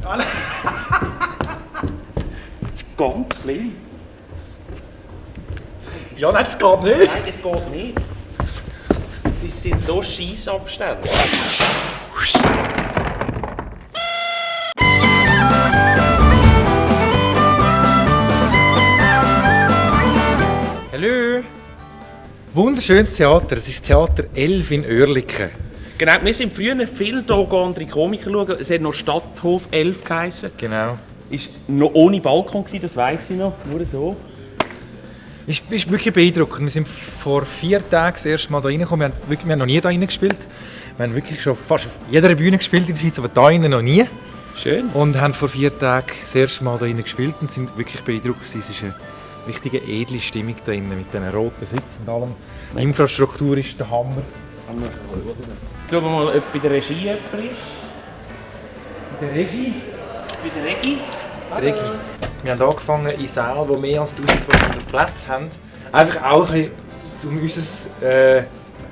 Das ist ganz schlimm. Ja, nein, das geht nicht. Nein, das geht nicht. Sie sind so Scheissabstände. Hallo. Wunderschönes Theater. Es ist das Theater 11 in Oerlikon. Genau, wir sind früher viel hier andere Komiker schauen. Es hat noch Stadthof 11 geheissen. Genau. Ist noch ohne Balkon gewesen, das weiss ich noch. Nur so. Ist wirklich beeindruckend. Wir sind vor 4 Tagen das erste Mal hier reingekommen. Wir haben noch nie hier rein gespielt. Wir haben wirklich schon fast auf jeder Bühne gespielt in der Schweiz, aber hier rein noch nie. Schön. Und haben vor 4 Tagen das erste Mal hier rein gespielt und sind wirklich beeindruckt. Es ist eine richtige edle Stimmung hier drin mit diesen roten Sitzen und allem. Die Infrastruktur ist der Hammer. Schauen wir mal, ob bei der Regie jemand ist. Der Regi. Bei der Regie. Regi. Wir haben angefangen in Sälen, die mehr als 1500 Plätze haben. Einfach auch ein bisschen, um unser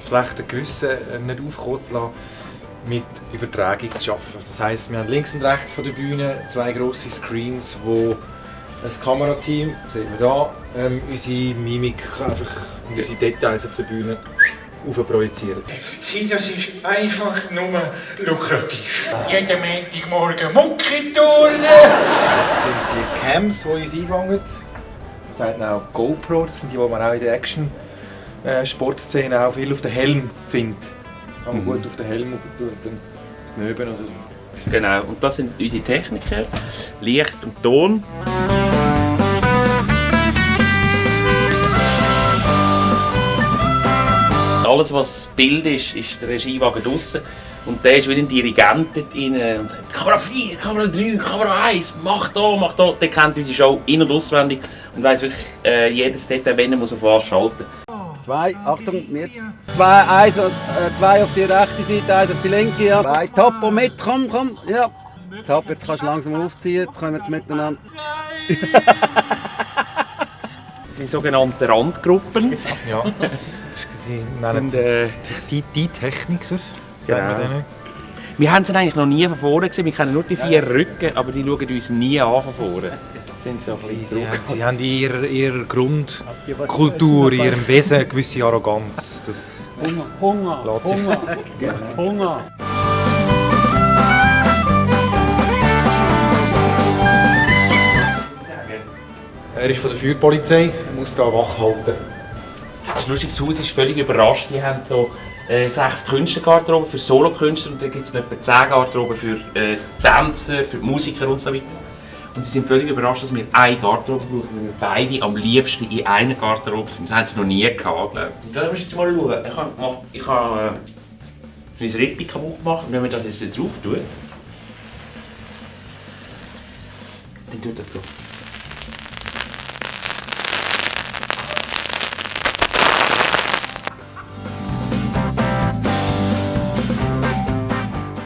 schlechtes Gewissen nicht aufkommen zu lassen, mit Übertragung zu arbeiten. Das heisst, wir haben links und rechts von der Bühne 2 grosse Screens, wo das Kamerateam, sehen wir da, unsere Mimik, einfach unsere Details auf der Bühne projizieren. Sie, das ist einfach nur lukrativ. Jeden Montagmorgen Muckiturnen. Das sind die Cams, die uns einfangen. Das sagt man auch GoPro, das sind die man auch in der Action-Sportszene auch viel auf den Helm findet. Kann man gut auf den Helm auftun und dann das Nöben oder so. Genau, und das sind unsere Techniker. Licht und Ton. Alles, was Bild ist, ist der Regiewagen draussen. Und der ist wie ein Dirigent dort rein und sagt: Kamera 4, Kamera 3, Kamera 1, mach da, mach da. Der kennt unsere Show in- und auswendig und weiss wirklich jedes Detail, wenn er muss auf was schalten. 2, Achtung, jetzt. 2 auf die rechte Seite, 1 auf die linke. Ja. 2, Top und mit, komm. Ja. Top, jetzt kannst du langsam aufziehen, jetzt kommen wir miteinander. Das sind sogenannte Randgruppen. Ja, das sind die Techniker. Genau. Wir haben sie eigentlich noch nie von vorne gesehen. Wir kennen nur die 4 Rücken, aber die schauen uns nie an von vorne. Sie haben in ihrer Grundkultur, in ihrem Wesen eine gewisse Arroganz. Das Hunger. Er ist von der Feuerpolizei, er muss hier wach halten. Das lustige Haus ist völlig überrascht. Die haben hier 6 Künstlergarderoben für Solokünstler und dann gibt es etwa 10 Garderoben für Tänzer, für Musiker und so weiter. Und sie sind völlig überrascht, dass wir eine Garderobe brauchen, weil wir beide am liebsten in einer Garderobe sind. Das haben sie noch nie gehabt, glaube ich. Da musst du jetzt mal schauen. Ich habe mein Rippchen kaputt gemacht. Und wenn wir das jetzt drauf tun, dann tut das so.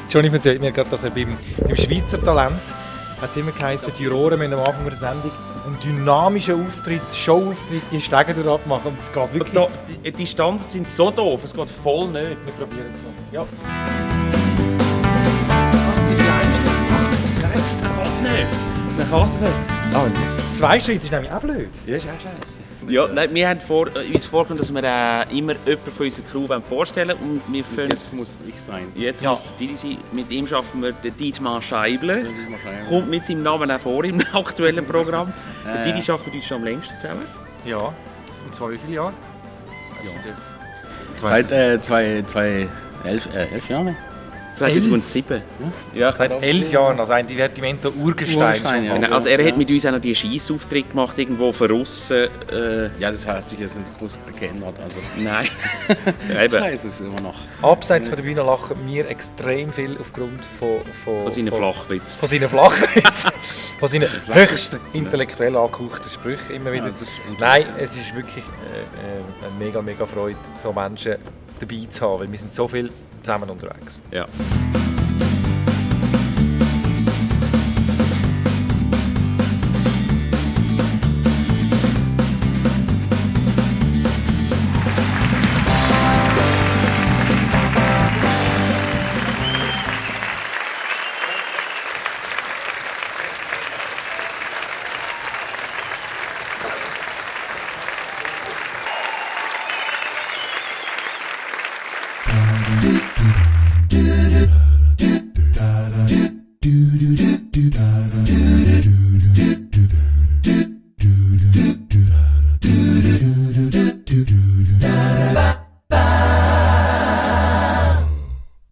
Johnny erzählt mir gerade, dass er beim Schweizer Talent hat es immer geheißen, die Juroren müssen am Anfang der Sendung einen dynamischen Auftritt, Showauftritt, die Stege durchmachen. Und es geht wirklich. Da, die Distanzen sind so doof, es geht voll nicht. Wir probieren es noch. Ja. Was ist die kleinste? Man kann es nicht. Man kann es nicht. 2 Schritte ist nämlich auch blöd. Ja, ist auch scheiße. Ja, nein, wir haben uns vorgenommen, dass wir immer jemanden von unserer Crew vorstellen wollen. Und wir Jetzt muss ich sein. Jetzt muss Didi sein. Mit ihm arbeiten wir den Dietmar Scheible. Kommt mit seinem Namen auch vor im aktuellen Programm. Der Didi arbeitet uns schon am längsten zusammen. Ja, und zwar wie viele Jahre? Seit 11 Jahren. 2007. Ja. Seit 11 Jahren, also ein Divertimento Urgestein. Urgestein, ja. Genau, also er hat mit uns auch noch die Scheissauftritte gemacht, irgendwo verrissen. Ja, das hat sich jetzt nicht groß geändert. Also. Nein. Ja, eben. Scheiße ist es immer noch. Abseits von der Bühne lachen wir extrem viel aufgrund Von seinen Flachwitzen. Von seinen Flachwitzen. Von seinen höchst intellektuell angehauchten Sprüchen immer wieder. Nein, es ist wirklich eine mega Freude, so Menschen dabei zu haben, weil wir sind so viel zusammen unterwegs. Ja.